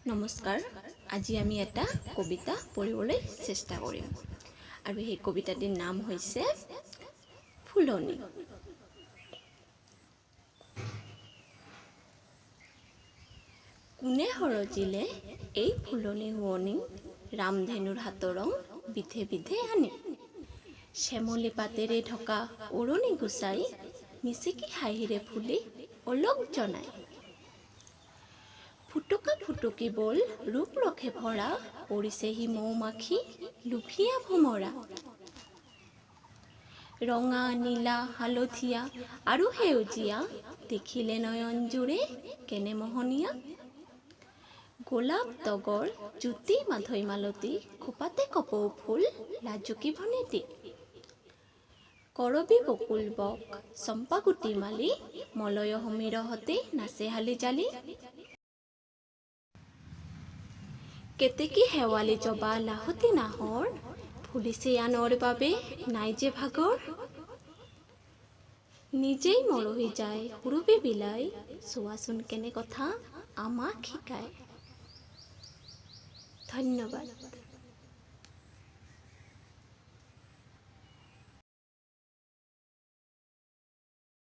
নমস্কাৰ। আজি আমি এটা কবিতা পঢ়িবলৈ চেষ্টা কৰিম আৰু সেই কবিতাটিৰ নাম হৈছে ফুলনি। কোনে সৰজিলে এই ফুলনি শুৱনি, ৰামধেনুৰ হাতৰং বিধে বিধে আনি, শ্যামলী পাতেৰে ঢকা ওৰণি গুচাই, মিচিকি হাঁহিৰে ফুলি ওলগ জনাই। ফুটুকা ফুটুকি বল ৰূপ ৰসে ভৰা, পৰিছেহি মৌ মাখি লুভীয়া ভোমৰা। ৰঙা নীলা হালধীয়া আৰু সেউজীয়া, দেখিলে নয়ন জুৰে কেনে মোহনীয়া। গোলাপ তগৰ জ্যোতি মাধৈ মালতী, খোপাতে কপৌ ফুল লাজুকী ভনীটি। কৰবী বকুল বক চম্পাগুটি মালি, মলয় সমীৰহতে নাচে হালি জালি। কেতেকী শেৱালি জবা লাহতি নাহৰ, ফুলিছে আনৰ বাবে নাই যে ভাগৰ। নিজেই মৰহি যায় সুৰভি বিলাই, চোৱাচোন কেনে কথা আমাক শিকায়। ধন্যবাদ।